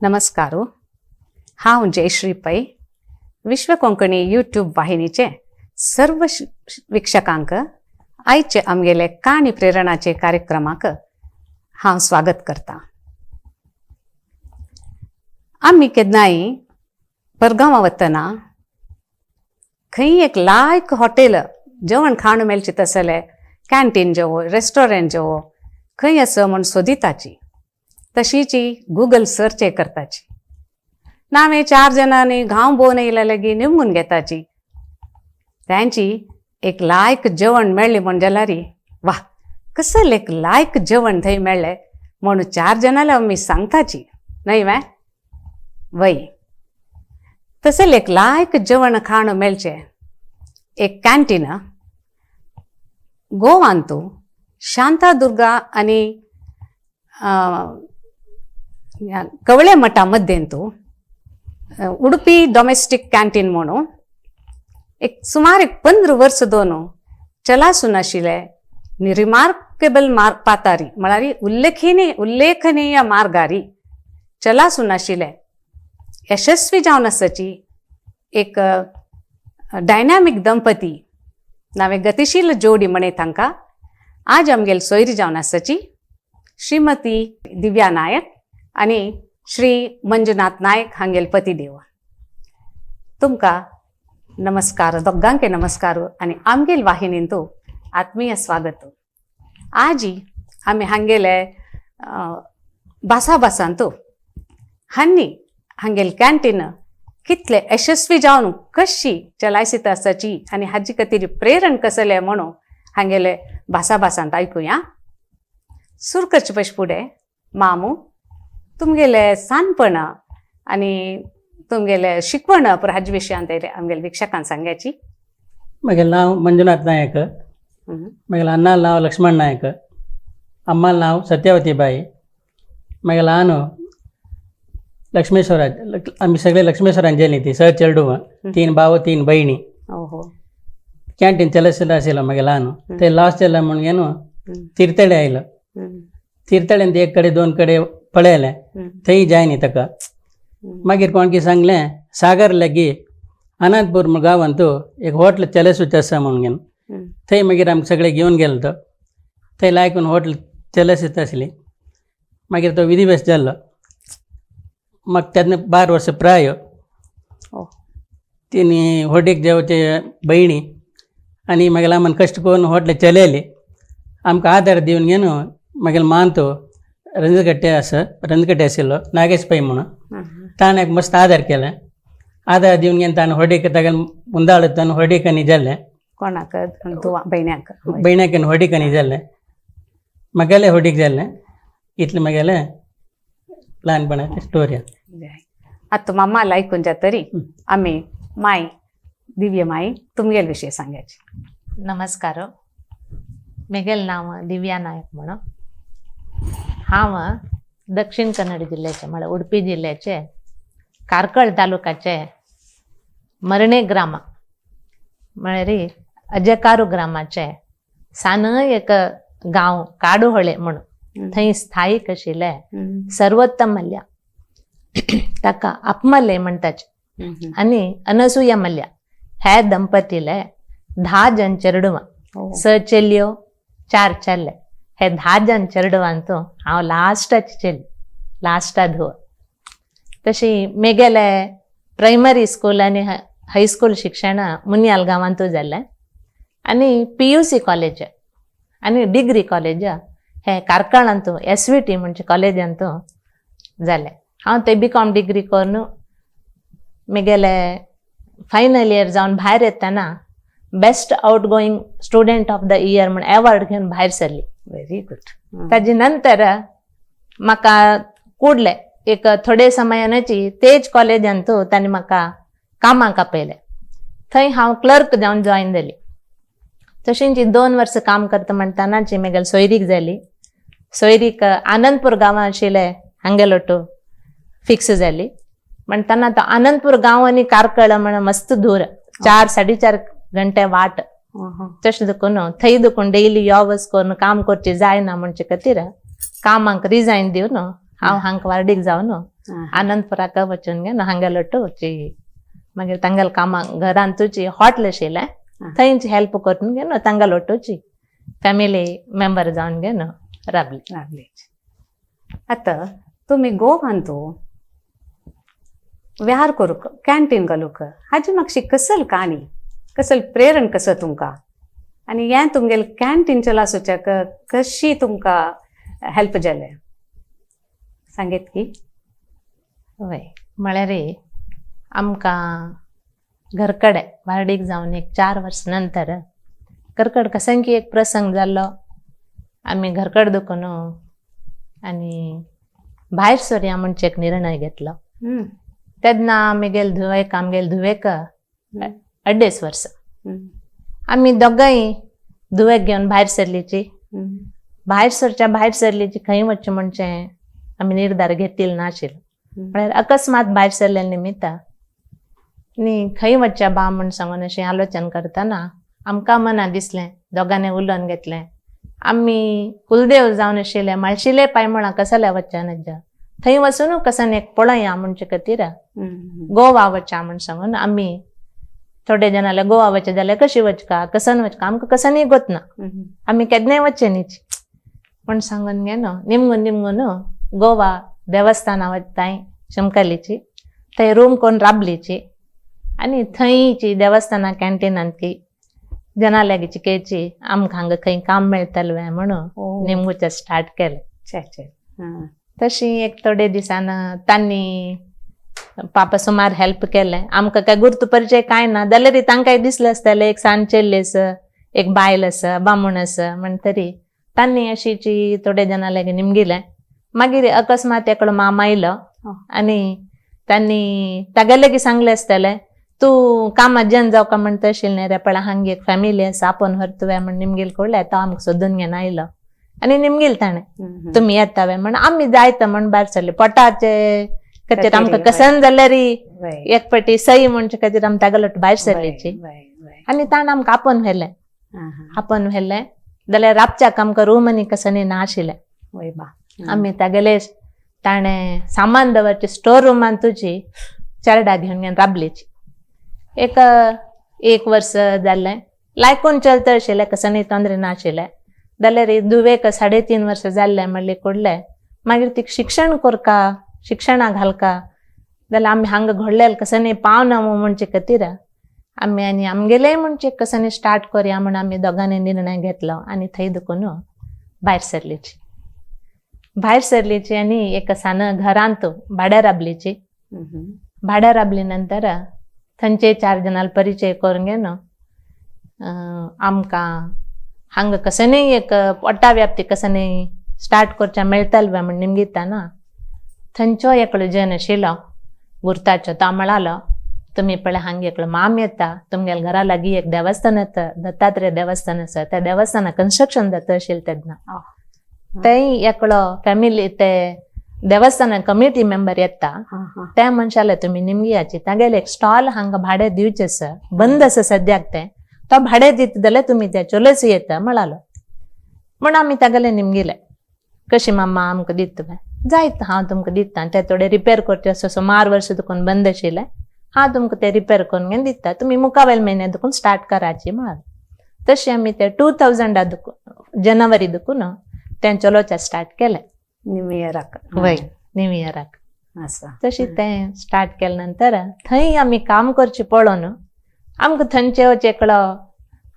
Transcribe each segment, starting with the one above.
नमस्कार. हांव जयश्री पै, विश्व कोंकणी यूट्यूब वाहिनीचे सर्व वीक्षकांक आयचे आमगेले काणी प्रेरणाचे कार्यक्रमाक हांव स्वागत करता. आमी केन्नाय परगांवां वतना खंय एक लायक हॉटेल जेवण खाण मेळचें तसलें कॅन्टीन जेवो, रेस्टॉरंट जेवो खंय आसा म्हूण सोदिताची, तशीची गुगल सर्च करताची. नावे चार जणांनी गांव भोंवन येयले लागीं निमगून घेताची. तांची एक लायक जेवण मेळ्ळें म्हूण जाल्यार, वा, कसलें एक लायक जेवण थंय मेळ्ळें म्हूण चार जाणांले आमी सांगताची, न्हय वे? वय, तसलें एक लायक जेवण खाण मेळचें एक कॅन्टीन गोवांतू शांतादुर्गा आनी कवळे मठा मध्यंतू उडुपी डॉमेस्टीक कॅन्टीन म्हणून एक सुमार एक 15 वर्स दोन चलासून आशिल्ले रिमार्केबल मार्ग पातारी, म्हळ्यार उल्लेखनीय उल्लेखनीय मार्गारी चलासून आशिल्ले यशस्वी जावन आसाची एक डायनामीक दंपती, नावे गतिशील जोडी म्हणे तांकां. आज आमगेल सोयरी जावन आसाची श्रीमती दिव्या नायक आनी श्री मंजुनाथ नायक हांगेल पतीदेव. तुमकां नमस्कार, दोगांके नमस्कार आनी आमगेल वाहिनींतू आत्मीय स्वागत. आजी आमी हांगेले भासाभासांतू हांनी हांगेल कॅन्टीन कितले यशस्वी जावन कशी चलायसीत आसाची आनी हाजी खातीर प्रेरण कसलें म्हणून हांगेले भासाभासांत आयकुया. सुरू करचे पयशे फुडें मामू, तुमगेले सानपण आनी तुमगेले शिकवण पुरो हाजे विशयांत आमगेले वीक्षकांक सांगाची. म्हगेलें नांव मंजुनाथ नायक. म्हगेलें अण्णालें नांव लक्ष्मण नायक, अम्मालें नांव सत्यावती बाई. म्हगेलें हांव लक्ष्मेश्वरा, आमी सगळे लक्ष्मेश्वरान जेली ती स चेडूं, तीन भाव, तीन भयणी. कॅन्टीन चलयत आशिल्लो म्हगेलें ल्हान. ते लॉस जालें म्हणून न्हू तीर्थळे आयलो. तीर्थळेन एक कडेन दोन कडेन पळयलें, थंय जायनी ताका. मागीर कोण कितें सांगलें, सागर लागीं अनंतपूर गांवांत एक हॉटेल चलयसूच आसा म्हणून घेवन थंय मागीर आमकां सगळे घेवन गेलो. तो थंय लायकून हॉटेल चलयत आसली. मागीर तो विधिवश जाल्लो. म्हाका तेन्ना 12 वर्सां प्राय. तेणी होडीक जेवचे भयणी आनी मागीर आमान कश्ट करून हॉटेल चलयली. आमकां आदार दिवन घेवन मागीर मान तो रंजकट्टे आसा, रंजकट्टे आशिल्लो नागेश पै म्हणून, ताणें एक मस्त आदार केलें. आदार दिवन घेवन ताणें होडीक ताका मुंदाळ ताणें होडीक आनी जालें. कोणाक? भयण्याक? भयण्याक आनी होडीक आनी जालें, म्हगेलें होडीक जालें. इतलें म्हगेलें ल्हानपणाची स्टोरी. आतां मामाला आयकून जातरी आमी माय दिव्य माई तुमगेल विशय सांगायची. नमस्कार. म्हगेलें नांव दिव्या नायक म्हणून. हांव दक्षिण कन्नड जिल्ल्याचे, म्हळ्यार उडपी जिल्ल्याचे कार्कळ तालुकाचे मरणे ग्राम, म्हळ्यार अजकारू ग्रामाचे सान एक गांव काडुहोळे म्हणून, थंय स्थायीक आशिल्ले सर्वोत्तम मल्ल्या, ताका आपमल्ले म्हणटाचे, आनी अनसुया मल्ल्या ह्या दंपतीले 10 जण चेडवां, स चेलयो, चार चेले. हे 10 जण चेडवांतू हांव लास्टाची चेली, लास्टा धुव. तशी मेगेले प्रायमरी स्कूल आनी हायस्कूल शिक्षण मुनियाल गांवांतू जालें आनी पीयूसी कॉलेज आनी डिग्री कॉलेज हे कार्कळांतू एसवीटी म्हणजे कॉलेजांतू जालें. हांव ते बी कॉम डिग्री करून म्हगेले फायनल इयर जावन भायर येतना best outgoing student of the year म्हूण एवॉर्ड घेवन भायर सरली. Very good. ताजे नंतर म्हाका कुडले एक थोडे समयानची तेज कॉलेजांतू तांणी म्हाका कामाक आपयलें. थंय हांव क्लर्क जावन जॉयन जाली. तशेंच 2 वर्सां काम करता म्हणटनाची म्हगेली सोयरीक जाली. सोयरीक आनंदपूर गांवां आशिल्ले हांगेलोटू फिक्स जाली. म्हणटना तो आनंदपूर गांव आनी कार्कळ म्हण मस्त दूर, 4 4.5 घंटे वाट. तशें देखून थंय देखून डेली यो वच करून काम करचें जायना म्हणचे खातीर कामाक रिजायन दिवन हांव हांका वार्डीक जावन आनंदपुराक वचून घेवन हांगा वची मागीर तांगेले कामाक घरान तुजी हॉटेल आशिल्लें थंयच हेल्प करून घेवन तांगेले वटूची फॅमिली मेंबर जावन घेवन राबली. राबली. आतां तुमी गोवांतू व्यार करूंक कॅन्टीन घालूंक हाजी मातशी कसल काणी, कसल प्रेरण कसं तुमकां आनी हें तुमगेलें कॅन्टीन चलासोच्याक कशी तुमकां हेल्प जालें सांगेत की? वय, म्हळ्यार आमकां घरकडे वार्डीक जावन एक 4 वर्स नंतर घरकड कसंकी एक प्रसंग जाल्लो. आमी घरकड दुखून आनी भायर सरया म्हणचे एक निर्णय घेतलो. तेन्ना आमी धुवेक, आमगेले धुवेक 2.5 वर्स. आमी दोगांय धुवेक घेवन भायर सरलीची. भायर सरच्या भायर सरलीची खंय वचचें म्हणचें आमी निर्धार घेतिल्लो नाशिल्लो. म्हळ्यार अकस्मात भायर सरले निमित्त न्ही खंय वचच्या बा म्हूण सांगून अशें आलोचन करतना आमकां मना दिसलें, दोगांनी उलोवन घेतलें. आमी कुलदेव जावन आशिल्ले माळशिले पांयमळां कसल्या वचच्या नज्जा थंय वचून कसन एक पळया म्हणचे खातीर गोवा वचया म्हूण सांगून आमी थोडे जाणाले गोवा वचचे जाल्यार कशी वचका कसन वचका आमकां कसनूय गोतना, आमी केन्नाय वचचे न्ही म्हूण सांगून गेलो. निमगून निमगून गोवा देवस्थाना वताय शमकालीची, थंय रूम कोण राबलीची आनी थंयची देवस्थाना कॅन्टीनांत की जना लागींची केची आमकां हांगा खंय काम मेळटलें म्हणून निमगूचें स्टार्ट केलें. तशी एक थोडे दिसान तांणी पापा सुमार हेल्प केलें. आमकां काय गुर्तू परिचय कांय ना जाल्यार तांकांय दिसलें आसतलें एक सान चेल्ली आसा, एक बायल आसा, बामूण आसा म्हणटरी तांणी अशीची थोडे जाणां लागीं निमगिलें. मागीर अकस्मात एकलो मामा आयलो आनी तांणी तागेले लागीं सांगलें आसतलें तूं कामाक जन जावका म्हणटा आशिल्लें न्ही रे, पळय हांगा एक फॅमिली आसा आपोवन व्हरतुवे म्हण निमगेल कळ्ळें. तो आमकां सोदून घेवन आयलो आनी निमगेल ताणें तुमी येतावे म्हण आमी जायता म्हण भायर सरले. पोटाचे खातीर आमकां कसन जाल्यार एक फावटी सही म्हणचे खातीर आमी तागेलो भायर सरलीची आनी ताणें आमकां आपोवन व्हेलें. आपोवन व्हेलें जाल्यार राबच्याक आमकां रूम आनी कसनी ना आशिल्लें. आमी तागेले ताणें सामान दवरचे स्टोर रुमान तुजी चेरडा घेवन घेवन राबलीची. एक एक वर्स जालें लायकून चलता आशिल्लें, कसनी तोंदरे नाशिल्लें. जाल्यार धुवेक 3.5 वर्सां जाल्लें म्हणलें कोडलें. मागीर तिका शिक्षण करका, शिक्षणाक घालका जाल्यार आमी हांगा घडलेले कसनी पावना म्हणचे खातीर आमी आनी आमगेलें म्हणचे कसनी स्टार्ट करया म्हूण आमी दोगांनी निर्णय घेतलो आनी थंय दुखून भायर सरलीची. भायर सरलीची आनी एक सान घरांत भाड्या राबलीची. भाड्या राबली नंतर थंयचे 4 जाणां परिचय करून घेवन आमकां हांगा कसनूय एक पोटा व्याप्ती कसनूय स्टार्ट करच्या मेळटलें म्हण निमगिताना थंयचो एकलो जन आशिल्लो गुर्ताचो, तो म्हणालो तुमी पळय हांगा एकलो माम येता, तुमगेल्या घरा लागीं एक देवस्थान येता, दत्तात्रेय देवस्थान आसा, त्या देवस्थाना कन्स्ट्रक्शन जाता आशिल्लें तेन्ना थंय एकलो फॅमिली ते देवस्थाना कमिटी मेंबर येता त्या मनशाले तुमी निमगियाची तागेले एक स्टॉल हांगा भाडें दिवचें आसा, बंद आसा सद्याक तें, तो भाडें दिता जाल्यार तुमी त्या चलोच येता म्हणालो. म्हण आमी तागेले निमगिले कशी मामा आमकां दिता तुवें जायत हांव तुमकां दिता, ते थोडे रिपेर करचे आसा, सुमार वर्स तुकून बंद आशिल्लें, हांव तुमकां ते रिपेर करून घेवन दिता, तुमी मुखावेल म्हयन्या दुखून स्टार्ट कराची म्हणालो. तशें आमी ते 2000 दुखून जनवरी दुखून तें चलोवचें स्टार्ट केलें. न्यू इयराक. वय, न्यू इयराक. तशें तें स्टार्ट केले नंतर थंय आमी काम करचें पळोवन आमकां थंयचे वचें एकलो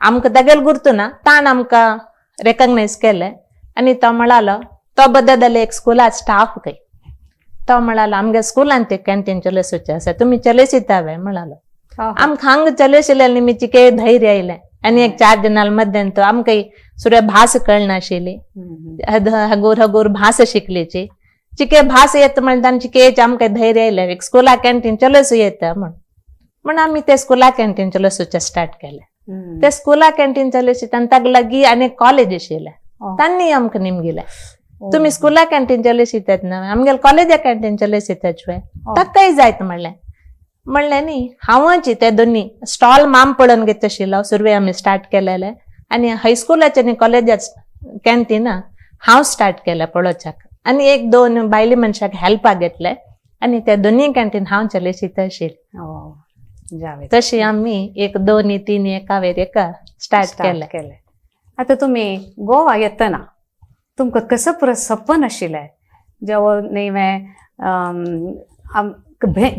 आमकां तागेलो गुर्तू ना, ताण आमकां रेकग्नायज केलें आनी तो म्हणालो, तो बद्दल जाल्यार एक स्कुला स्टाफ खंय, तो म्हणालो आमगे स्कुलान ते कॅन्टीन चलयसोचें आसा, तुमी चलयसितावे म्हणालो. आमकां हांगा चलयशिल्ले निमित्त के धैर्य आयलें आनी एक 4 जाणां मध्यान तो आमकां सुर्या भास कळनाशिल्ली, हगूर हगूर भास शिकलीची, चिके भास येता म्हण तांची केच आमकां धैर्य आयलें एक स्कुला कॅन्टीन चलयसो येता म्हण, म्हण आमी ते स्कुला कॅन्टीन चलयसोचें स्टार्ट केलें. ते स्कुला कॅन्टीन चलयसो ताका लागीं आनी कॉलेज आशिल्लें, तांणी आमकां निमगिलें तुमी स्कुला कॅन्टीन चलयसितात ना, आमगेले कॉलेजा कॅन्टीन चलयसितात शिवाय ताकाय जायत म्हणलें. म्हणलें न्ही हांवच ते दोनी स्टॉल माम पळोवन घेत आशिल्लो सुरवे आमी स्टार्ट केलेले आनी हायस्कुलाचे आनी कॉलेजा कॅन्टीना हांव स्टार्ट केलें पळोवच्याक आनी 1-2 बायले मनशाक हेल्पाक घेतले आनी त्या दोनूय कॅन्टीन हांव चलयशीत आशिल्ली. जावे. तशी आमी एक दोन तीन एकावेर एका स्टार्ट केलें. केलें. आतां तुमी गोवा येतना तुमकां कसं पुरो सपन आशिल्लें जेवो न्ही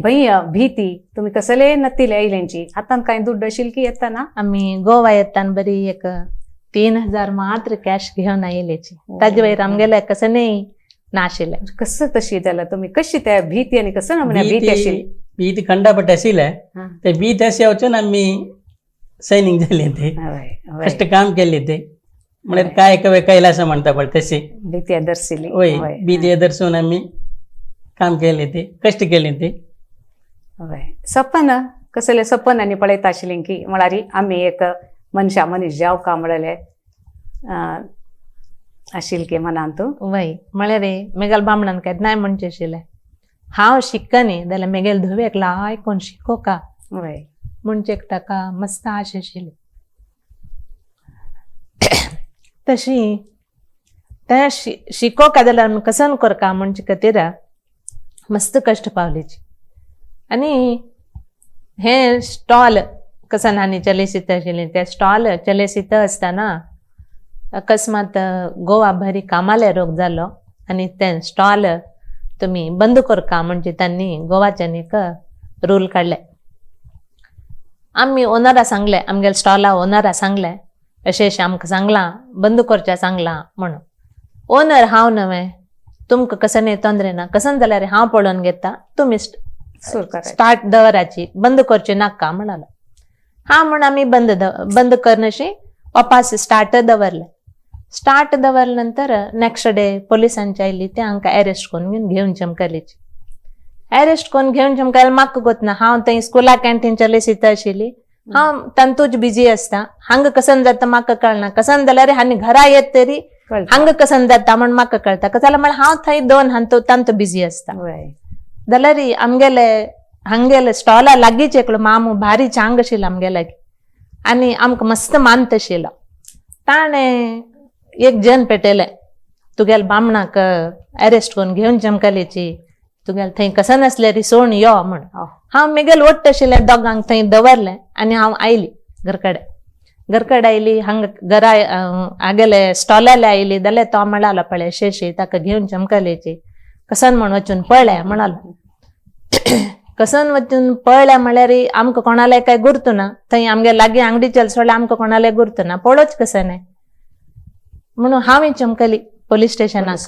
भंय भीती तुमी कसले नतिले आयल्यांची आतां कांय दुड्ड आशिल्ली की येतना? आमी गोवा येताना बरी एक 3000 मात्र कॅश घेवन आयिल्ल्याची. ताजे वयर आमगेले कसं न्ही नाशिल्लें. कसं तशी जाल्यार तुमी कशी त्या भीती आनी कसं नमुन्या भीती आशिल्ली? भीती खंडापट आशिल्ले ते भीत अशें वचून आमी सैनीक जाले ते. कष्ट काम केले ते म्हळ्यार काय कवे कैलास म्हणटा पळय तशें. भीती आदर्शिली. वय, भीती आदर्सून आमी काम केले ते, कष्ट केले ते. वय, सपन कसले सपन आनी पळयता आशिल्लीं की म्हळ्यार आमी एक मनशा मनीस जावं का म्हणलें आशिल्लें की मनांत? वय, म्हळ्यार मेगेल बामणान केन्नाय म्हणचें आशिल्लें हांव शिकनी जाल्यार मेगेल धुवेक लायक शिकोवका. वय. म्हणचे ताका मस्त आश आशिल्ली. तशी तें शिकोवका जाल्यार आमी कसन करका म्हणचे खातीर मस्त कश्ट पावलेची. आनी हें स्टॉल कसन आनी चलयसीत आशिल्लें तें स्टॉल चलयसीत आसतना अकस्मात गोवा भरी कामाले रोग जालो आनी तें स्टॉल तुमी बंद करका म्हणजे तांणी गोवाच्यान एक रूल काडले. आमी ओनरा सांगले, आमगेले स्टॉला ओनरा सांगले अशें अशें आमकां सांगलां बंद करचें सांगलां म्हणून. ओनर हांव न्हय, तुमकां कसं न्ही तोंदरे ना, कसन जाल्यार हांव पळोवन घेता, तुमी स्टार्ट दवराची बंद करचें नाका म्हणालो. हा म्हण आमी बंद करनशी वापास स्टार्ट दवरलें. स्टार्ट दवरले नंतर नेक्स्ट डे पोलिसांची आयली ते हांकां अरेस्ट करून घेवन चमकलीची. अरेस्ट करून घेवन चमकायला म्हाका गोतना हांव थंय स्कुला कॅन्टीन चलयसीत आशिल्ली, हांव तांतूच बिजी आसता, हांगा कसन जाता म्हाका कळना, कसन जाल्यार हांणी घरा येत तरी हांगा कसन जाता म्हण म्हाका कळटा, जाल्यार म्हळ्यार हांव थंय दोन हांतो तांतो बिजी आसता. जाल्यार आमगेले हांगेले स्टॉला लागींच एकलो मामू भारी चांग आशिल्लो आमगेले आनी आमकां मस्त मानत आशिल्लो. ताणें एक जन पेटयलें तुगेले बामणाक अरेस्ट करून घेवन चमकलेची, तुगेले थंय कसन आसले री सोण यो म्हण. हांव मेगेल वट्ट आशिल्लें दोगांक थंय दवरलें आनी हांव आयली घरकडे. घरकडे आयली हांगा घरा हागेले स्टॉलाले आयली जाल्यार तो म्हणालो पळय अशें अशें ताका घेवन चमकलेची कसन म्हण वचून पळय म्हणालो. कसन वचून पळय म्हळ्यार आमकां कोणाले काय गुर्तू ना, थंय आमगे लागीं आंगडी चल सोडल्यार आमकां कोणाले गुर्तू ना, पळोवच कसं न्हय म्हणून हांवें चमकली पोलीस स्टेशनाक.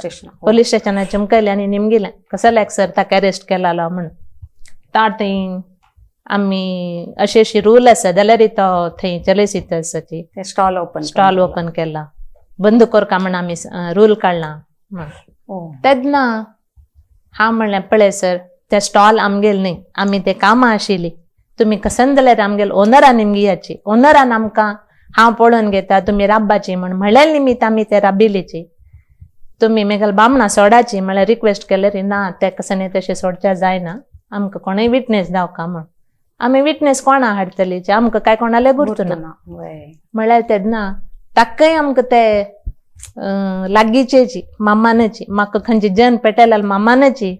पोलीस स्टेशनाक चमकली आनी निमगिलें कसो सर ताका अरेस्ट केलालो म्हणून. ता थंय आमी अशें अशी रूल आसा जाल्यार तो थंय चलयसीत आसाची स्टॉल ओपन स्टॉल ओपन केला बंद करका म्हण आमी रूल काडला म्हण. तेन्ना हांव म्हणलें पळय सर ते स्टॉल आमगेल न्ही, आमी ते कामां आशिल्ली, तुमी कसन जाल्यार आमगेल ओनरान निमगियाची, ओनरान आमकां हांव पळोवन घेता तुमी राब्बाची म्हण म्हणल्यार निमित्त आमी ते राबिलीची, तुमी मेगेल बामणां सोडाची म्हळ्यार रिक्वेस्ट केल्यार ना ते कसन तशें सोडच्या जायना, आमकां कोणूय विटनेस दावका म्हण. आमी विटनेस कोणा हाडटली, आमकां काय कोणाले गुर्तू ना म्हळ्यार तेन्ना ताकाय आमकां ते लागींचेची मामानाची म्हाका खंयची जन पेटेला मामानाची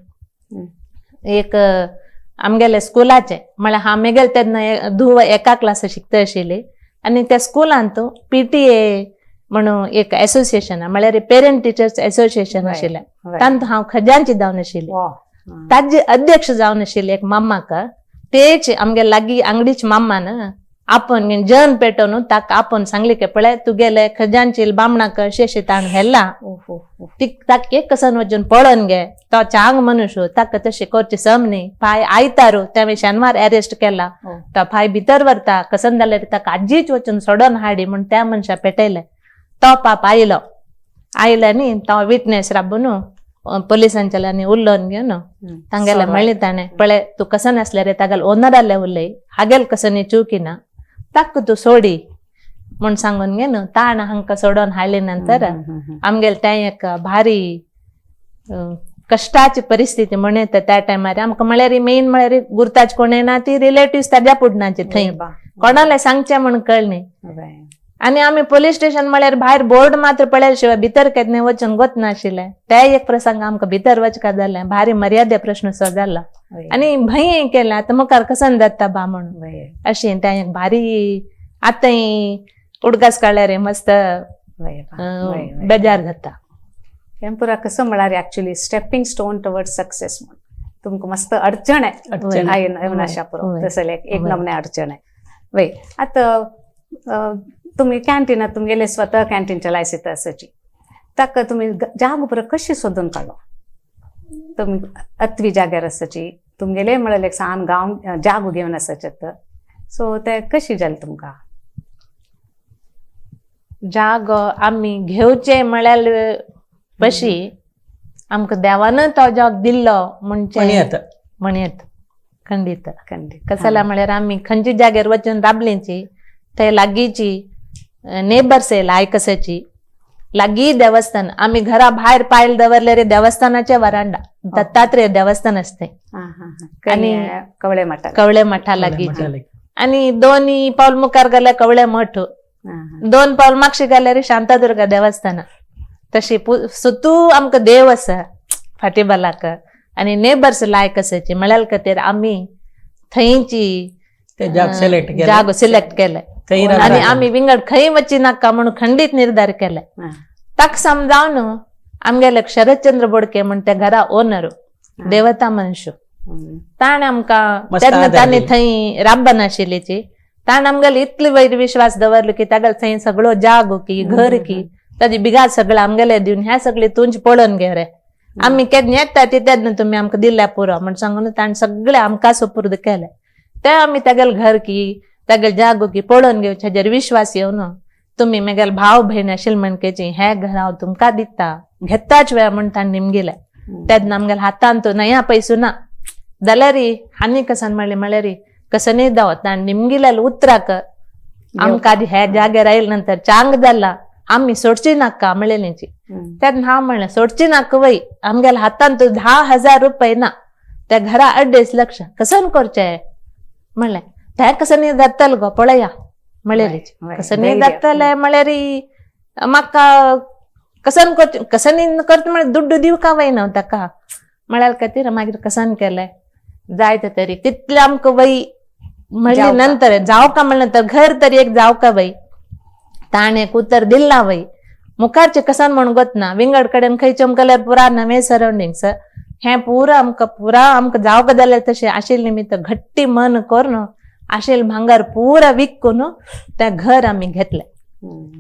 एक आमगेले स्कुलाचे म्हळ्यार हांव मेगेले तेन्ना धुव एका क्लास शिकता आशिल्ली आनी त्या स्कुलांत PTA म्हणून एक एसोसिएशन म्हळ्यार पेरंट टिचर्स एसोसिएशन आशिल्लें, तातूंत हांव खजानची जावन आशिल्ली, ताजे अध्यक्ष जावन आशिल्ले एक मामाक, तेच आमगे लागीं आंगडीच मामान आपोवन जन पेटोवन ताका आपोवन सांगले की पळय तुगेले खजानची बामणाक अशें अशें ताण व्हेला, ताका एक कसन वचून पळोवन घे, तो चांग मनुष्य ताका तशें करचें सम न्ही, पांय आयतारू तेणें शेनवार अरेस्ट केला, तो पांय भितर व्हरता कसन जाल्यार ताका आजीच वचून सोडोवन हाडी म्हूण त्या मनशा पेटयलें. तो पाप आयलो, आयलो न्ही तो विटनेस राबून पोलिसांच्यानी उलोवन घेवन तांगेले म्हणलें ताणें पळय तूं कसन आसलें रे तागेले ओनराले उलय हागेल कसन चुकीना ताका तूं सोडी म्हूण सांगून घेवन ताणें हांकां सोडोवन हाडले नंतर आमगेले तें एक भारी कश्टाची परिस्थिती म्हण येता त्या टायमार आमकां म्हळ्यार मेन म्हळ्यार गुर्ताच कोण येना ती रिलेटिव्स ताज्या पुडणाची थंय कोणाले सांगचें म्हण कळ्ळें. आनी आमी पोलीस स्टेशन म्हळ्यार भायर बोर्ड मात्र पळयल्या शिवाय भितर केन्ना वचून गोत नाशिल्लें. ते एक प्रसंग आमकां भितर वचका जालें, भारी मर्यादे प्रश्न सो जाला आनी भंय केलें आतां मुखार कसन जाता बा म्हणून. अशें तें एक भारी आतां उडगास काडल्यार मस्त बेजार जाता. हें पुरा कसं म्हळ्यार actually stepping stone toward success म्हणून तुमकां मस्त अडचण आहे अशा पुरो तसले एक नमने अडचण आहे. वय आतां तुमी कॅन्टीनात तुमगेले स्वतः कॅन्टीन चलायचे आसाची ताका तुमी जागो पुरो कशी सोदून काडलो? तुमी अत्वी जाग्यार आसाची तुमगेले म्हळ्यार एक सान गांव जागो घेवन आसाचे तर सो ते कशी जालें तुमकां? जागो आमी घेवचे म्हळ्यार पशी आमकां देवान तो जाग दिल्लो म्हणचे म्हणयेत खंडीत. खंडीत कसला म्हळ्यार आमी खंयच्या जाग्यार वचून राबलींची थंय लागींची नेबर्स लायक आसाची लागीं देवस्थान. आमी घरा भायर पायल दवरले रे देवस्थानाचे वरांडा दत्तात्रेय देवस्थान आसते आनी कवळे मठा, कवळे मठा लागींची. आनी दोन पावल मुखार गेल्यार कवळे मठ, दोन पावल मागशी गेल्यार शांतादुर्गा देवस्थान. तशी सुतू आमकां देव आसा फाटी बालाक आनी नेबर्स लायक आसाची म्हळ्यार खातीर आमी थंयची जागो सिलेक्ट केले आनी आमी विंगड खंय वची नाका म्हणून खंडीत निर्धार केले. ताका समजावन आमगेले शरदचंद्र बोडके म्हण त्या घरा ओनर देवता मनशू ताणें आमकां तेन्ना तांणी थंय राबनाशिल्लीची ताणें आमगेले इतलो वयर विश्वास दवरलो की तागेले थंय सगळो जागो की घर की ताजी बिगार सगळें आमगेले दिवन ह्या सगळे तुंच पळोवन घे रे, आमी केन्ना येता ती तेन्ना तुमी आमकां दिल्या पुरो म्हण सांगून ताणें सगळें आमकां सुपूर्द केलें. ते आमी तागेले घर की तागेले जागो की पळोवन घेवचे हाजेर विश्वास येवन तुमी म्हगेले भाव भयण आशिल्ले म्हणकेची हे घर हांव तुमकां दिता घेताच वेळ म्हण ताणें निमगिलें. तेन्ना आमगेले हातान तो नया पयसो ना जाल्यार आनी कसन म्हणलें म्हळ्यार कसनय दावत ताणें निमगिलें उतराक आमकां आदी ह्या जाग्यार आयले नंतर चांग जाला आमी सोडची नाका म्हणलेलीची. तेन्ना हांव म्हणलें सोडची नाका वय, आमगेल्या हातान तो 10,000 रुपये ना त्या घरा 2.5 लक्ष कसन करचें म्हणलें. तें कसं न्ही जातलें गो पळया म्हणलेलीची कसं न्ही जातलें म्हळ्यार म्हाका कसन करचें कसं न्ही करता म्हळ्यार दुड्डू दिवका वय न्हू ताका म्हळ्यार खातीर मागीर कसन केलें जायते तरी तितलें आमकां वय म्हणले नंतर जावका म्हणलें नंतर घर तरी एक जावका वय ताणें एक उतर दिल्ला वय मुखारचें कसन म्हण गोत ना विंगड कडेन खंयचे आमकां जाल्यार पुरा नवें सरावंडिंग्स हें पुरा आमकां पुरा आमकां जावका जाल्यार तशें आशिल्लें निमित्त घट्टी मन करून आशिल्लें भांगर पुरा विकून तें घर आमी घेतलें.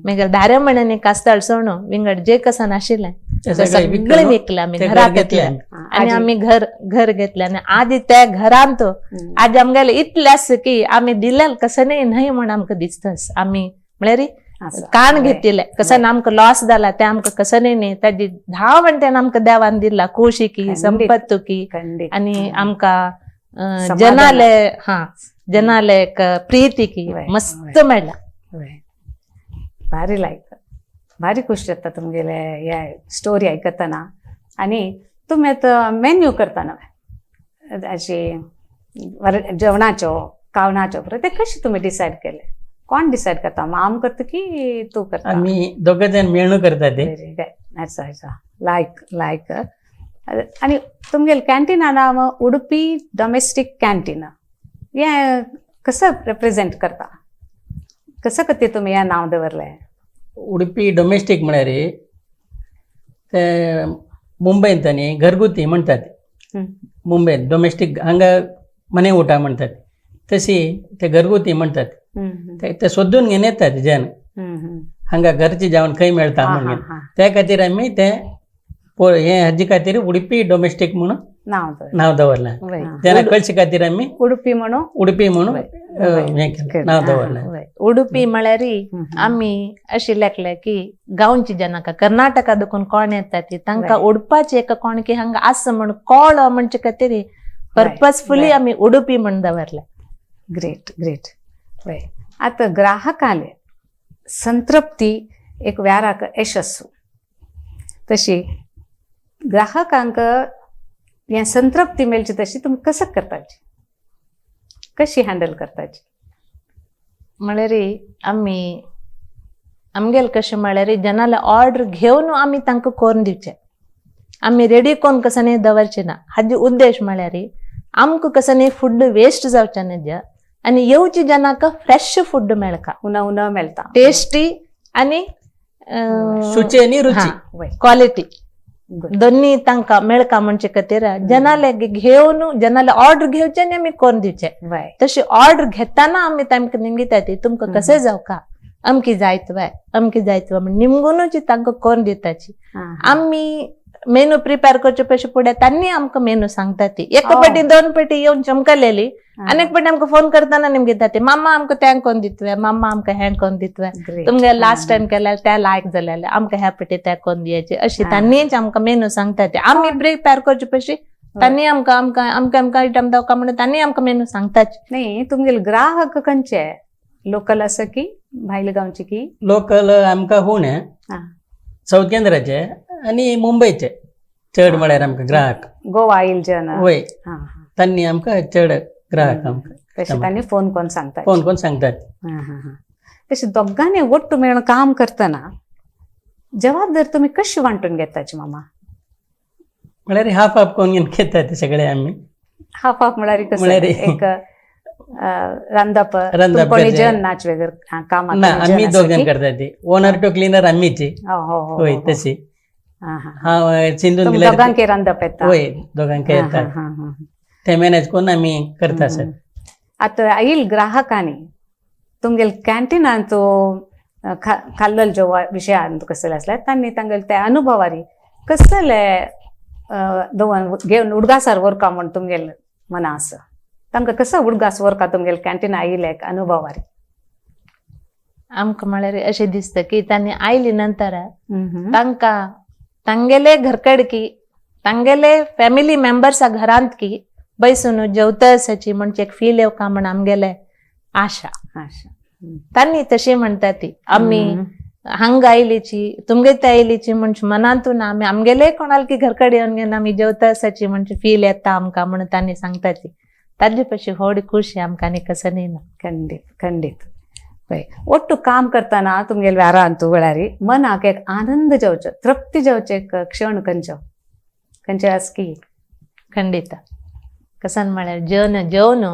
मागीर 10 म्हयन्यांनी कास्ताळ सोणू विंगड जे कसन आशिल्लें सगळें विकलें आमी घराक घेतलें आनी आमी घर घर घेतलें. आनी आदी त्या घरांत आज आमगेले इतलें आसा की आमी दिलें कसं न्हय म्हण आमकां दिसता. आमी म्हळ्यार कान घेतिल्लें कसं आमकां लॉस जाला तें आमकां कसं न्ही ताजी 10 वण्ट्यान आमकां देवान दिला खोशी की संपत्त की आनी आमकां जनाले हा जनाले एक प्रिती की मस्त मेळ्ळा. भारी लायक भारी खुश जाता तुमगेले हे स्टोरी आयकतना. आनी तुमी आतां मेन्यू करतना अशी जेवणाच्यो खावणाच्यो ते कशें तुमी डिसायड केले? कोण डिसायड करता? माम करता की तूं करता? आमी दोग जाण मेळून करता ते. अच्छा अच्छा, लायक लायक. आनी तुमगेले कॅन्टीना नांव उडुपी डॉमेस्टीक कॅन्टीन हें कसं रिप्रेझेंट करता? कसं खातीर तुमी हें नांव दवरलें? उडुपी डॉमेस्टीक म्हळ्यार ते मुंबयंत न्ही घरगुती म्हणटात, मुंबयंत डॉमेस्टीक हांगा मने उठा म्हणटात तशी ते घरगुती म्हणटात. ते सोदून घेवन येतात जन हांगा घरचें जेवण खंय मेळटा म्हणून त्या खातीर आमी ते हे हाजे खातीर उडुपी डॉमेस्टीक म्हणून नांव दवरलां. जेन्ना कळचे खातीर आमी उडुपी म्हणून उडुपी म्हणून हें केलें नांव दवरलां. उडुपी म्हळ्यार आमी अशें लेखलें की गांवची जनाका कर्नाटका देखून कोण येता ती तांकां उडपाची एक कोण की हांगा आसा म्हण कळो म्हणचे खातीर पर्पजफुली आमी उडुपी म्हण दवरलें. Great great. आतां ग्राहकाले संतृप्ती एक व्याराक यशस्सु तशी ग्राहकांक हें संतृप्ती मेळची तशी तुमी कसं करताची, कशी हँडल करताची? म्हळ्यार आमी आमगेले कशें म्हळ्यार जनाले ऑर्डर घेवन आमी तांकां करून दिवचें, आमी रेडी करून कसो न्ही दवरचे ना. हाजे उद्देश म्हळ्यार आमकां कसो न्ही फूड वेस्ट जावचें न्ही आनी येवचे जनाक फ्रेश फूड मेळका, उना उना मेळटा, टेस्टी आनी शुची आनी रुची क्वालिटी दोन्ही तांकां मेळका म्हणचे खातीर जनाले घेवन जनाले ऑर्डर घेवचे आनी आमी करून दिवचे. तशी ऑर्डर घेताना आमी तांकां निमगिता ती तुमकां कशें जावका, अमकी जायत वय अमकी जायत वय म्हण निमगुनूच तांकां करून दिताची. आमी मेनू प्रिपेर करचे पयशे फुडें तांणी आमकां मेनू सांगता ती, एक पेटी दोन पेटी येवन चमकलेली आनी एक पेटी आमकां फोन करतना निमगिता ती, मामा आमकां तें करून दितवे, मामा आमकां हें करून दितवे, तुमगे लास्ट टायम केल्यार ते लायक जालेले आमकां ह्या पेटी तें करून दियाचे, अशी तांणीच आमकां मेनू सांगता ती. आमी प्रिपेर करचे पयशे तांणी आमकां आमकां आमकां आमकां आयटम दावका म्हणून तांणी आमकां मेनू सांगताच. न्ही तुमगेले ग्राहक खंयचे, लोकल आसा की भायले गांवचे की लोकल? आमकां हुणे सावथ केंद्राचे आनी मुंबयचे चड म्हळ्यार आमकां ग्राहक. गोवा येयल जन वय, तांणी आमकां चड ग्राहक आमकां. तशें तांणी फोन करून सांगतात, फोन करून सांगतात. तशें दोगांनी ಒಟ್ಟು मेळून काम करतना जबाबदारी तुमी कशी वांटून घेताची मामा? म्हळ्यार हाफ हाफ करून घेवन घेतात सगळे आमी. हाफ हाफ म्हळ्यार कसं? एक रांदप, कोणी जन नाच वगैरे काम ना, आमी दोग जाण करतात ती, ओनर टू क्लिनर आमीची. होय तशी हांव चिंतून दिल्यार दोगांक रांदप येता. होय दोगांक येता, ते मॅनेज करून आमी करता सर. आतां आईल ग्राहकांनी तुमगेले कॅन्टीनांत खाल्लल जो विशयान कसले आसले तांणी तांगेले त्या अनुभवारी कसले दवन घेवन उडगासार व्हरका म्हण तुमगेले मना आसा, तांकां कसो उडगास व्हरका तुमगेले कॅन्टीन आयिल्ले अनुभवारी? आमकां म्हळ्यार अशें दिसता की तांणी आयली नंतर तांकां तांगेले घरकड की तांगेले फॅमिली मेंबर्सा घरांत की बैसून जेवता आसाची म्हणजे एक फील येवका म्हण आमगेले आशा. तांणी तशी म्हणटा ती आमी हांगा आयलीची तुमगे ते आयलीची म्हणजे मनांतून आमी आमगेले कोणाल की घरकड येवन घेवन आमी जेवता आसाची म्हणजे फील येता आमकां म्हणून तांणी सांगता ती. ताजे पशी व्हड खुशी आमकां आनी कसं न्ही ना. खंडीत खंडीत. ಒಟ್ಟು काम करतना तुमगेले वेळार वेळार मनाक एक आनंद जावचो, तृप्ती जावचे एक क्षण खंयचो खंयचे आस की? खंडीत. कसन म्हळ्यार जेवन जेवन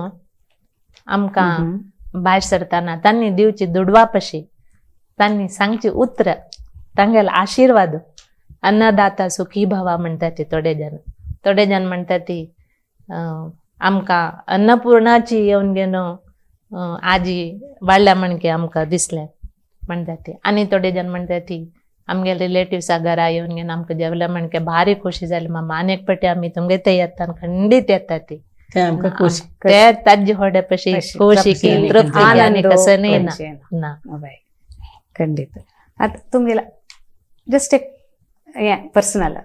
आमकां भायर सरतना तांणी दिवची दुडवा पशी तांणी सांगची उतर, तांगेले आशिर्वाद, अन्नदाता सुखी भवा म्हणटा ती थोडे जण, थोडे जण म्हणटा ती आमकां अन्नपूर्णाची येवन घेवन आजी वाडल्या म्हणके आमकां दिसलें म्हणटा ती. आनी थोडे जण म्हणटा ती आमगे रिलेटिव्सा घरा येवन घेवन आमकां जेवल्या म्हणके भारी खोशी जाली मामा, आनी एक पटी आमी तुमगे ते येता खंडीत येता ती. ते ताजी व्हडे पशी खोशी की तृप्ती आनी कसं न्ही ना. खंडीत. आतां तुमगेले जस्ट एक हें पर्सनल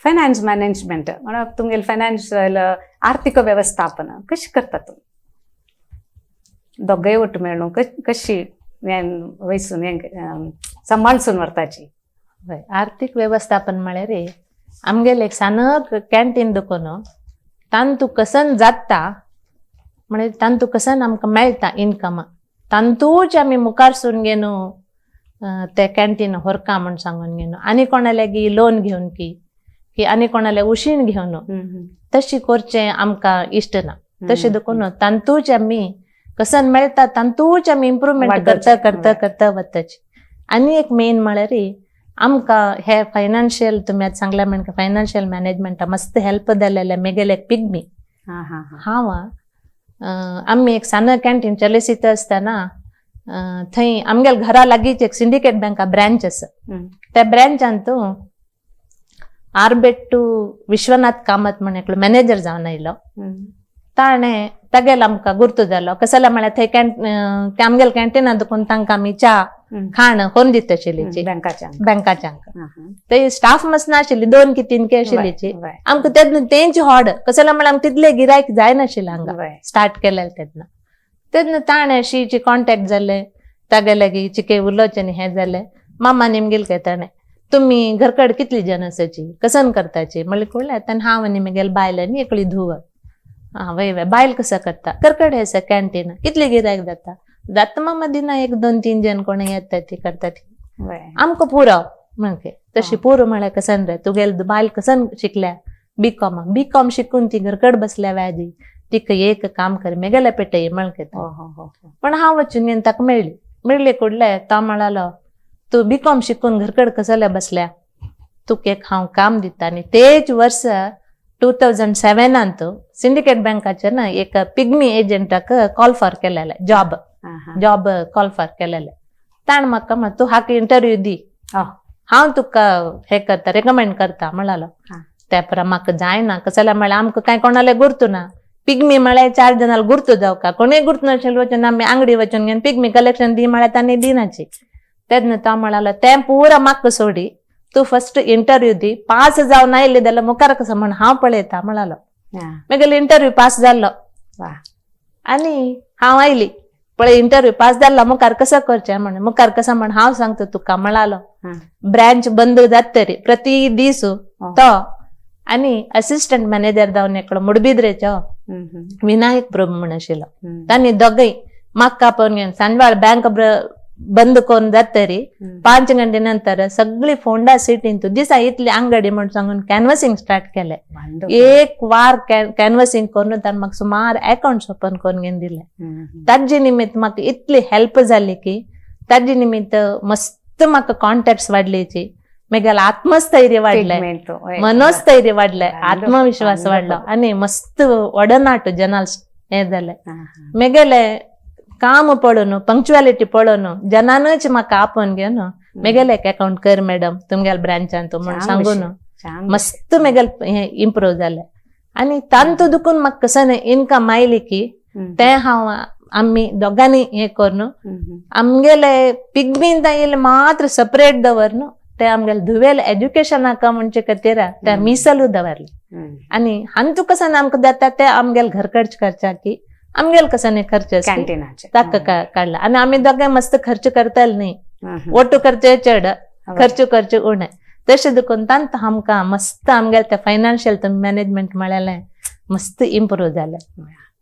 फायनान्स मॅनेजमेंट म्हणल्यार तुमगेले फायनान्शियल आर्थीक वेवस्थापन कशें करता तुमी दोगांय ಒಟ್ಟು मेळून कशी वयसून हें सांबाळसून व्हरताची? आर्थीक वेवस्थापन म्हळ्यार आमगेले एक सान कॅन्टीन दुकान तांतू कसन जाता म्हळ्यार तांतू कसन आमकां मेळटा इनकम, तांतूच आमी मुखार सून घेवन ते कॅन्टीन व्हरका म्हण सांगून घेवन आनी कोणाले लोन घेवन की आनी कोणाले उशीण घेवन तशी करचें आमकां इश्ट ना. तशें देखून तांतूच आमी कसन मेळटा तांतूच आमी इम्प्रुवमेंट करता करता करता वताची. आनी एक मेन म्हळ्यार आमकां हे फायनान्शियल तुमी आतां सांगल्या म्हणटा फायनान्शियल मॅनेजमेंटा मस्त हेल्प जालेले मेगेले एक पिग्मी. हांव आमी एक सान कॅन्टीन चलयता आसतना थंय आमगेले घरा लागींच एक सिंडिकेट बँका ब्रँच आसा, त्या ब्रँचांत आर्बेट्टू विश्वनाथ कामत म्हण एकलो मॅनेजर जावन आयलो. ताणें तागेलो आमकां गुर्तू जालो कसले म्हळ्यार थंय आमगेले कॅन्टीना दुकून तांकां आमी च्या खाण करून दिता आशिल्ली बँकाच्या. थंय स्टाफ मस्त नाशिल्ली, 2 की 3 के आशिल्लीची आमकां तेन्ना तेंची हॉड कसले म्हळ्यार आमकां तितले गिरायक जायनाशिल्लें हांगा स्टार्ट केलें तेन्ना. तेन्ना ताणें अशी कॉन्टेक्ट जाले तागे लागीं चिके उलोवचें न्ही हें जालें. मामा निमगेल काय ताणें तुमी घरकड कितली जण आसाची कसन करताची म्हणलें कळ्ळें. ताणें हांव आनी म्हगेले बायल आनी एकली धुव. आं वय वय बायल कसं करता करकड आसा कॅन्टीन कितली गिरायक जाता जाता मामा दिना 1 2 3 जण कोण येता ती करता ती. आमकां पुरो म्हणके तशी पुरो म्हळ्यार कसन रे तुगेले बायल कसन शिकल्या बीकॉम बीकॉम शिकून ती घरकड बसल्या व्याजी तिका एक काम कर मेगेले पेटय म्हणके. पण हांव वचून घेवन ताका मेळ्ळी मेळ्ळी कुडले तो म्हणालो तूं बीकॉम शिकून घरकड कसल्या बसल्या तुका एक हांव काम दिता. आनी तेच वर्स 2007 सिंडिकेट बँकाचेर ना एक पिग्मी एजंटाक कॉल फॉर केलेले जॉब जॉब कॉल फॉर केलेले. ताणें म्हाका म्हण तूं हाका इंटरव्यू दी हांव तुका हे करता रेकमेंड करता म्हणालो. त्या परा म्हाका जायना कसल्या म्हळ्यार आमकां कांय कोणाले गुर्तू ना पिग्मी म्हळ्यार 4 जाणांक गुर्तू जावका कोणूय गुर्तू नाशिल्ले वचून आमी आंगडी वचून घेवन पिग्मी कलेक्शन दी म्हळ्यार तांणी दिनाची. तेन्ना तो म्हणालो तें पुरा म्हाका सोडी तूं फर्स्ट इंटरव्यू दी पास जावन आयली जाल्यार मुखार कसो म्हण हांव पळयता म्हणालो. मागीर इंटरव्यू पास जाल्लो आनी हांव आयली पळय इंटरव्यू पास जाल्लो मुखार कसो करचें म्हण मुखार कसो म्हण हांव सांगता तुका म्हणालो. ब्रांच बंद जातरी प्रति दीस तो आनी असिस्टंट मॅनेजर जावन एकलो मुडबिद्रेचो विनायक प्रभू म्हण आशिल्लो तांणी दोगय म्हाका आपोवन घेवन सांजवाळ बँक बंद करून जातरी 5 गंटे नंतर सगळी फोंडा सिटीन दिसा इतली अंगडी म्हण सांगून कॅनवसिंग स्टार्ट केले. एक वार कॅनवसिंग करून ताणें म्हाका सुमार अकाउंट्स ओपन करून घेवन दिले. ताजे निमित्त म्हाका इतली हेल्प जाली की ताजे निमित्त मस्त म्हाका कॉन्टॅक्ट्स वाडलेची मागीर आत्मस्थैर्य वाडलें मनोस्थैर्य वाडलें आत्मविश्वास वाडलो आनी मस्त वडनाट जनाल हें जालें. मेगेले काम पळोवन पंक्च्युअलिटी पळोवन जनानच म्हाका आपोवन घेवन मेगेले एक अकाउंट कर मॅडम तुमगेले ब्रांचान तूं म्हण सांगून मस्त मेगेले हें इम्प्रूव जालें. आनी तांतू दुखून म्हाका कसं इनकम आयली की तें हांव आमी दोगांनी हें करून आमगेले पिग्मीन येयले मात्र सेपरेट दवरन ते आमगेले धुवेले एज्युकेशनाक म्हणचे खातीर ते मिसलू दवरले. आनी हांतू कसं आमकां जाता ते आमगेले घरखर्च करच्या की आमगेले कसं खर्च ताका काडला. आनी आमी दोगांय मस्त खर्च करताले न्ही ओटू खर्च चड खर्च खर्च उणें तशें देखून तांत आमकां मस्त आमगेले ते फायनान्शियल मॅनेजमेंट म्हळ्यालें मस्त इम्प्रूव जालें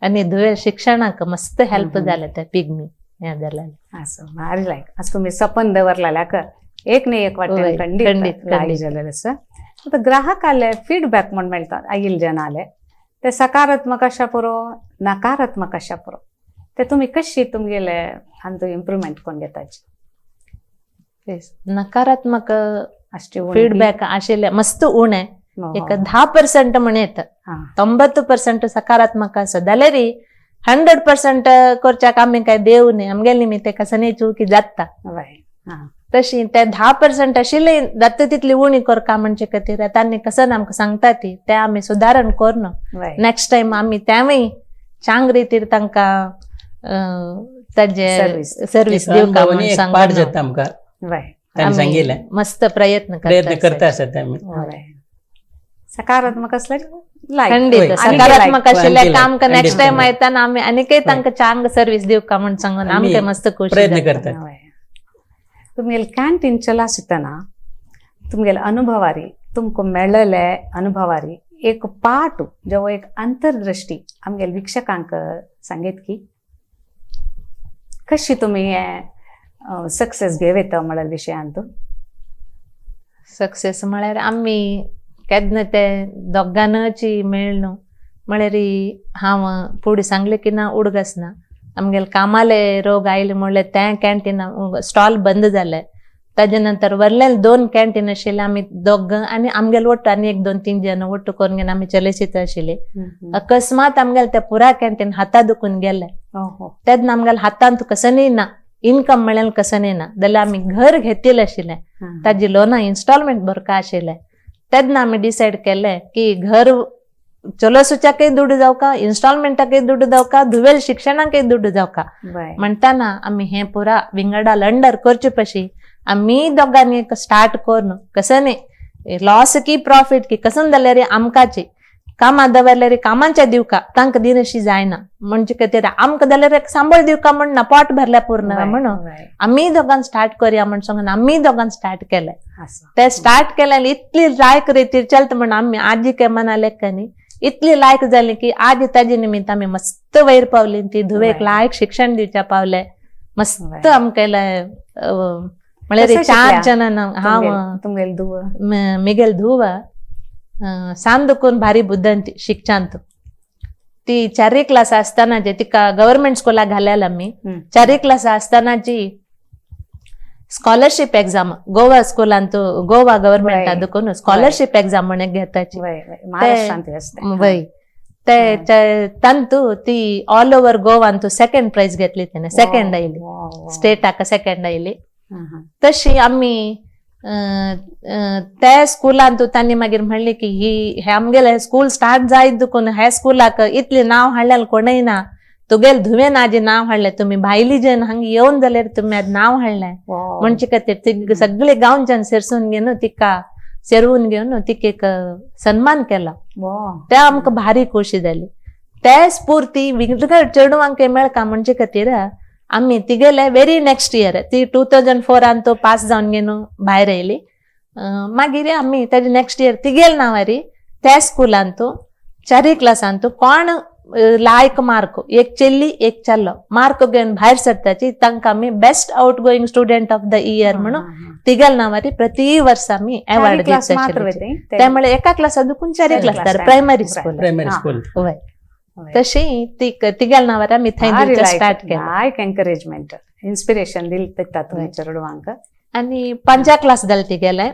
आनी धुवे शिक्षणाक मस्त हेल्प जालें ते पिग्मी हें जालें. असो भारी लायक असं तुम्ही सपन दवरलेल्याक एक न्ही एक वाटेन खंडीत लायक जालेलें आसा. आतां ग्राहकाले फीडबॅक म्हण मेळटा आयल जनाले ते सकारात्मक आशा पुरो नकारात्मक आशा पुरो ते तुमी कशी तुमगेले हांतू इम्प्रुवमेंट कोण घेताची? नकारात्मक फीडबॅक आशिल्ले मस्त उणें एक 10% म्हणयत 90% सकारात्मक आसा जाल्यार 100% करच्याक आमी काय देव न्ही आमगेले निमित्त कसं चुकी जाता तशी ते 10% आशिल्ले जाता तितली उणी करका म्हणचे खातीर तांणी कसं आमकां सांगता ती ते आमी सुदारण करून नेक्स्ट टायम आमी तेंवूय चांग रितीर तांकां ताजे सर्वीस दिवका म्हूण सांगून मस्त प्रयत्न करता आसत आमी. सकारात्मक असल्यार खंडीत सकारात्मक आशिल्ले आमकां नेक्स्ट टायम येताना आमी आनीकय तांकां चांग सर्वीस दिवका म्हूण सांगून आमकां मस्त खुशी प्रयत्न करतात. तुमगेले कॅन्टीन चलासितना तुमगेले अनुभवारी तुमकां मेळ्ळेले अनुभवारी एक पाठ जेव्हा एक अंतर्दृष्टी आमगेले वीक्षकांक सांगीत की कशी तुमी हे सक्सेस घेवता म्हळ्यार विशयांत? सक्सेस म्हळ्यार आमी केन्ना ते दोगांनच मेळ्ळ न्हू म्हळ्यार हांव फुडें सांगलें की ना उडगास ना आमगेले कामाले रोग आयले म्हणल्यार तें कॅन्टीन स्टॉल बंद जालें. ताजे नंतर वरले 2 कॅन्टीन आशिल्ले आमी दोग आनी आमगेले ಒಟ್ಟು आनी 1 2 3 जण ಒಟ್ಟು करून घेवन आमी चलयशीत आशिल्ले. अकस्मात आमगेले ते पुरा कॅन्टीन हाता दुखून गेले तेन्ना आमगेले हातांत कसनय ना इनकम म्हळ्यार कसनय ना जाल्यार आमी घर घेतिल्लें आशिल्लें ताजी लोनां इन्स्टॉलमेंट भरपा आशिल्लें. तेन्ना आमी डिसायड केलें की घर चलोसुच्याकय दुडू जावका इन्स्टॉलमेंटाकय दुडू जावका धुवेल शिक्षणाकय दुडू जावका म्हणटाना आमी हें पुरा विंगडा लंडर करचे पशी आमी दोगांनी एक स्टार्ट करून कसं न्ही लॉस की प्रॉफिट की कसं जाल्यार आमकांची कामां दवरल्यार कामांच्या दिवका तांकां दिनशी जायना म्हणजे खातीर आमकां जाल्यार सांबाळ दिवका म्हण ना पोट भरल्या पूर्ण म्हणून आमी दोगान स्टार्ट करया म्हण सांगून आमी दोगान स्टार्ट केलें. ते स्टार्ट केल्यार इतली लायक रितीर चलता म्हण आमी आजी काय मना लेखा न्ही इतली लायक जाली की आज ताजे निमित्त आमी मस्त वयर पावली ती धुवेक लायक शिक्षण दिवच्या पावले मस्त आमकां म्हळ्यार कसं चार शिकल्या? जणां हांव तुमगेल धुव मिगेल धुव सान दुखून भारी बुद्दंती शिकच्यांत. ती चारय क्लास आसतना जे तिका गव्हर्मेंट स्कुलाक घाल्याल आमी, चारय क्लास आसतनाची स्कॉलरशीप एक्झाम गोवा स्कुलांत, गोवा गव्हर्मेंटात दुखून स्कॉलरशीप एक्झाम म्हण घेताची. महाराष्ट्रांत असते. वय ते तांतू ती ऑल ओव्हर गोवांतू सेकंड प्राइज घेतली तिने, सेकंड आयली, स्टेटाक सेकंड आयली. तशी आमी त्या स्कुलांत तांणी मागीर म्हणले की ही हे आमगेले स्कूल स्टार्ट जायत दुखून ह्या स्कुलाक इतलें नांव हाडल्यार कोणय ना, तुगेल धुवेन आजी नांव हाडलें, तुमी भायली जन हांगा येवन जाल्यार तुमी आज नांव हाडलें म्हणचे खातीर ती सगळे गांवच्यान सेरसून घेवन तिका सेरवून घेवन तिका एक सन्मान केला. ते आमकां भारी खोशी जाली. ते स्फूर्ती विंगड चेडवांक मेळका म्हणचे खातीर आमी तिगेले व्हेरी नेक्स्ट इयर ती 2004 तो पास जावन घेवन भायर आयली. मागीर आमी तेजे नेक्स्ट इयर तिगेल नांवारी त्या स्कुलांत चारय क्लासांत कोण लायक मार्क, एक चेल्ली एक चेल्लो मार्क घेवन भायर सरताची तांकां आमी best outgoing student of the year म्हणून तिगेल नांवारी प्रति वर्सा आमी अवॉर्ड दिता. त्यामुळे एका क्लासात दुखून चारय class primary school, primary school. वय तशी ती तिगेल नांवार आमी थंय स्टार्ट केलें. लायक एनकरेजमेंट, इन्स्पिरेशन दिल दिता तुमी चेडवांक. आनी पांचव्या क्लास जाले तिगेले,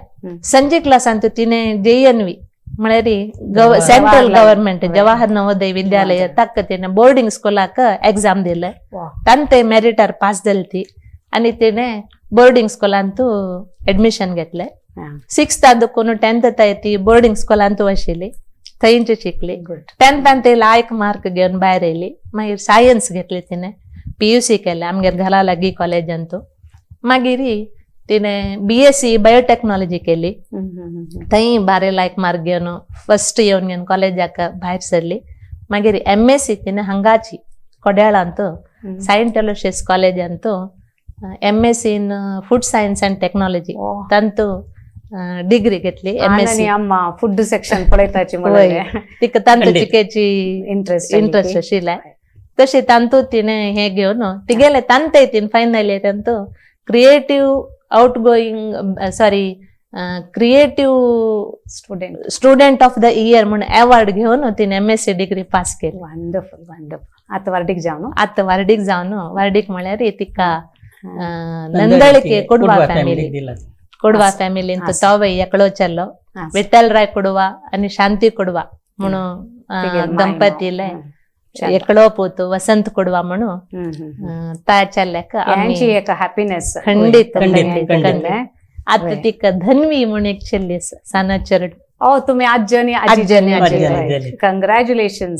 संजे क्लासांत तिणें JNV म्हळ्यार सेंट्रल गव्हर्मेंट जवाहर नवोदय विद्यालय ताका तिणें बोर्डिंग स्कुलाक एग्जाम दिले, तांकां ते मेरिटार पास जाली ती आनी तिणें बोर्डिंग स्कुलांत एडमिशन घेतलें. सिक्स्थांत दुखून टेंथ ती बोर्डिंग स्कुलांत आशिल्ली, थंयच शिकली. टेंथान ती लायक मार्क घेवन भायर आयली. मागीर सायन्स घेतली तिणें, PUC केलें आमगेर घरा लागीं कॉलेजांत. मागीर तिणें BSc बायोटॅक्नॉलॉजी केली, थंय बारे लायक मार्क घेवन फर्स्ट येवन घेवन कॉलेजाक भायर सरली. मागीर MSc तिणें हांगाची कोड्याळांत सायंट एलोशियस कॉलेजांत MSc in food science and technology तांतू degree घेतली. MSc अम्मा फूड सेक्शन पळयताची तिका तांतू चिकेची इंट्रस्ट आशिल्लें. तशें तांतू तिणें हें घेवन तिगेलें तांतय तिणें फायनल इयर तांतू creative creative student of the year म्हणून अवॉर्ड घेवन तिणें MSc degree pass केली. Wonderful wonderful. आतां वार्डीक जावन, आतां वार्डीक जावन, वार्डीक म्हळ्यार तिका नंदळके कुडवा फॅमिली, कुडवा फॅमिलीन तोवय एकलो चेल्लो विठ्ठल राय कुडवा आनी शांती कुडवा म्हणून दंपतीले एकलो पूत वसंत कुडवा म्हणून त्या चेल्ल्याक एक हॅपीनेस खंडीत खंडीत. आतां तिका धन्वी म्हणून एक चेल्ली आसा, साना चेरड. ओ तुमी आज्जनी आजी, कंग्रॅच्युलेशन.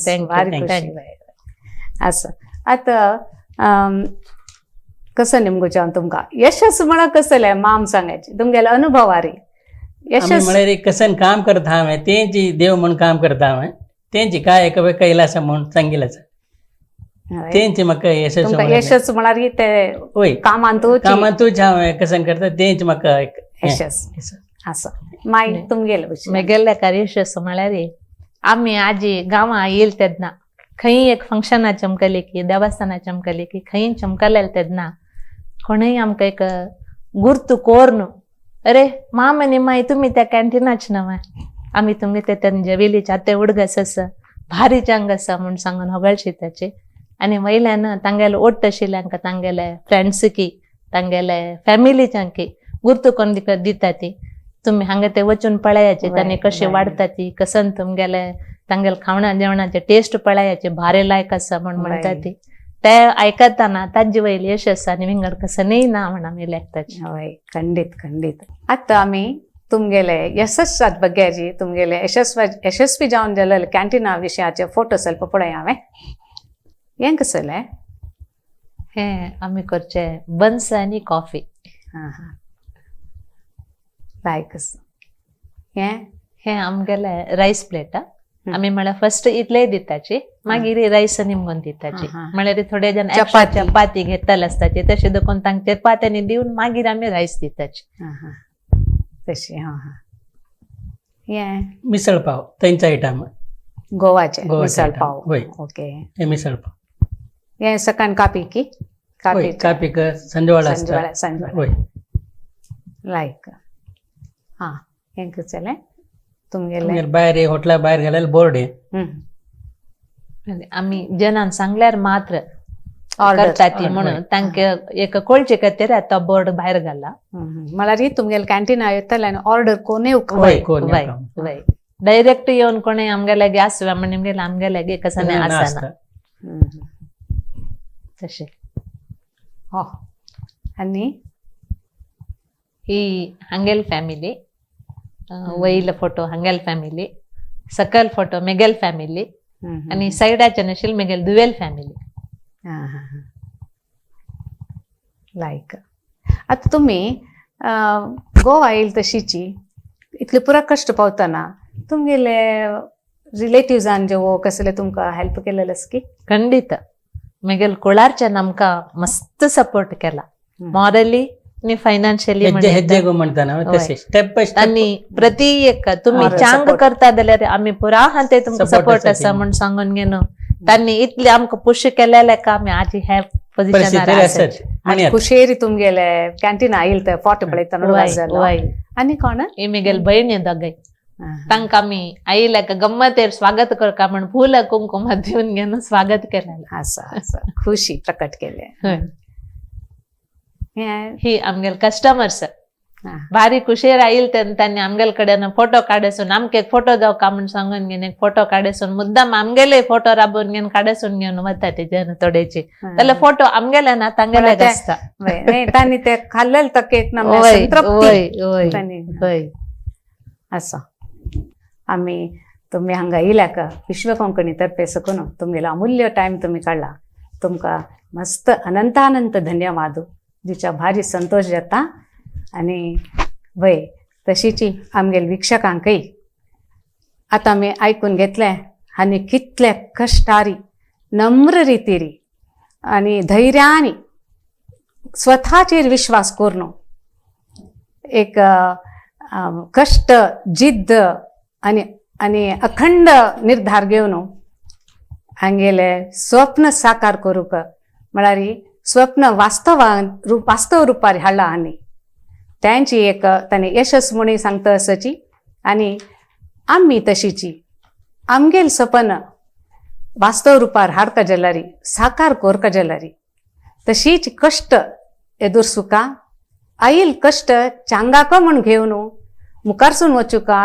असं आतां कसं निमगुचें हांव तुमकां यशस म्हणा कसलें माम सांगायची तुमगेले अनुभवारी यशस म्हळ्यार कसन काम करता हांवें तेंची देव म्हूण काम करता हांवें तेंची काय एक कैलासा म्हूण सांगिल्लें आसा तेंची म्हाका यशस यशस म्हळ्यार ते कामांतूच कामांतूच हांवें कसन करता तेंच म्हाका एक यशस आसा. मागीर तुमगेलें म्हगेल्या कार यशस म्हळ्यार आमी आजी गांवां येयल तेन्ना खंय एक फंक्शना चमकली की देवस्थाना चमकली की खंय चमकलें तेन्ना कोणूय आमकां एक गुर्तू कोर्न अरे माम आनी माय तुमी त्या कॅन्टिनाच न्हय आमी तुमगे ते तेंजे वेलीचे आतां उडगस आसा भारी चांग आसा म्हूण सांगून होगळशी ताची. आनी वयल्यान तांगेले ओट्ट आशिल्ले आमकां तांगेले फ्रेंड्स की तांगेले फॅमिलीच्यांकी गुर्तू कोन्न दिता ती तुमी हांगा ते वचून पळयाचे तांणी कशें वाडटा ती कसन तुमगेले तांगेले खावणा जेवणाचे टेस्ट पळयाचे भारी लायक आसा म्हूण म्हणटा ती. ते आयकतना ताजे वयली यशस आनी विंगड कसनय ना म्हण आमी लेखताची. हय खंडीत खंडीत. आतां आमी तुमगेले यशस्वात बग्याची तुमगेले यशस्वी जावन जाल्ले कॅन्टिना विशयाचे फोटो ಸ್ವಲ್ಪ पळय हांवें हें कसलें हें आमी करचे बन्स आनी कॉफी. हां हां लायक हें हें आमगेले रायस प्लेट. आमी म्हळ्यार फर्स्ट इतलेय दिताची मागीर रायस निमगून दिताची म्हळ्यार थोडे जण चपाती घेतले आसताची तशें देखून तांकां चपात्यांनी दिवन मागीर आमी रायस दिताची. तशी. हां हां हें मिसळ पाव थंयचो आयटम गोवाचे मिसळ पाव. ओके हे मिसळ पाव हें सकाळ कापी की कापी कापी संजवाडा संजवाडा. लायक हां हें कितें तुमगेलें तुमगेले भायर हॉटेला भायर गेल्यार बोर्ड आमी जनान सांगल्यार मात्र ऑर्डर करता ती म्हणून तांकां एक कळचे खातीर तो बोर्ड भायर घाला. म्हळ्यार तुमगेले कॅन्टीना येतले आनी ऑर्डर कोण येवंक वय कोण वय वय डायरेक्ट येवन कोणी आमगे लागीं आसवा म्हण आमगेले आमगे लागीं कसाने आसना तशें. हो आनी ही हांगेल फॅमिली, वयलो फोटो हांगेल फॅमिली, सकयल फोटो मेगेल फॅमिली आनी सायडाच्यान आशिल्ली मेगेल दुवेल फॅमिली. लायक आतां तुमी गोवा येयल तशीची इतले पुरा कश्ट पावतना तुमगेले रिलेटिव्सान जेवो कसले तुमकां हेल्प केलेले की? खंडीत मेगेल कुळारच्यान आमकां मस्त सपोर्ट केला मॉरली आनी फायनान्शियली. हेज्जे हेज्जेगो म्हणताना तशें स्टेप बाय स्टेप. आनी प्रति एक तुमी चांग करता जाल्यार आमी पुरा आहा ते तुमकां सपोर्ट आसा म्हूण सांगून घेवन तांणी इतले आमकां पुश केलेले का आमी आज ह्या पोजिशनार आसात. खुशेरी तुमगेले कॅन्टीन आयल ते फोटो पळयतना. आनी कोण? ही मेगेल भयणी दोगांय, तांकां आमी आयिल्ल्या गम्मतेर स्वागत करका म्हण फुलां कुंकुम दिवन घेवन स्वागत केलेलें आसा. आसा खुशी प्रकट केले. ही आमगेले कस्टमर्स भारी खुशेर आयल तांणी आमगेले कडेन फोटो काडेसून आमकां एक फोटो जावका म्हण सांगून घेवन एक फोटो काडेसून मुद्दाम आमगेले फोटो राबोवन घेवन काडेसून घेवन वता ते जन थोडेचे, जाल्यार फोटो आमगेले ना तांगेले आसता. तांणी ते खाल्लेले तो केक वय आसा. आमी तुमी हांगा येयल्याक विश्व कोंकणी तर्फे सकून तुमगेलो अमूल्य टायम तुमी काडला, तुमकां मस्त अनंतानंत धन्यवाद. जिच्या भारी संतोष जाता. आनी वय तशीची आमगेले वीक्षकांकय आतां आमी आयकून घेतलें आनी कितले कश्टारी नम्र रितीरी आनी धैर्यानी स्वताचेर विश्वास करून एक कश्ट जिद्द आनी आनी अखंड निर्धार घेवन हांगेले स्वप्न साकार करूंक म्हळ्यार स्वप्न वास्तवान वास्तव रुपार हाडला आनी तांची एक ताणें यशस म्हणून सांगता आसची. आनी आमी तशीची आमगेल सपन वास्तव रुपार हाडका जाल्यार साकार कोरका जाल्यार तशीच कश्ट एदुरसुका आईल कश्ट चांगाको म्हूण घेवन मुखारसून वचुका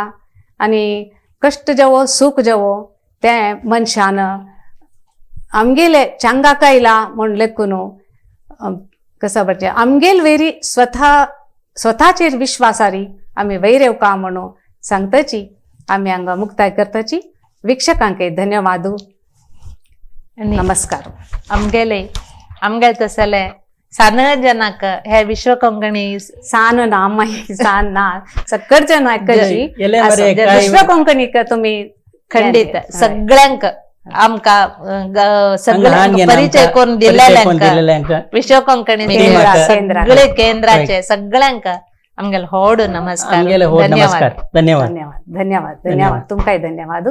आनी कश्ट जावो सूख जावो तें मनशान आमगेले चांगाक आयला म्हूण लेखून कसो म्हणजे आमगेल वेरी स्वता स्वताचेर विश्वासारी आमी वयर येवका म्हणून सांगताची आमी हांगा मुक्ताय करताची. वीक्षकांक धन्यवाद, नमस्कार. आमगेले आमगेले तसले सान जनाक हे विश्व कोंकणी सान ना मागीर सान ना सकट जन आयकची विश्व कोंकणीक तुमी खंडीत सगळ्यांक आमकां सगळ्यांक परिचय करून दिलेल्यांक विश्व कोंकणी सगळे केंद्राचे सगळ्यांक आमगेले होड नमस्कार. धन्यवाद धन्यवाद धन्यवाद धन्यवाद तुमकांय धन्यवाद.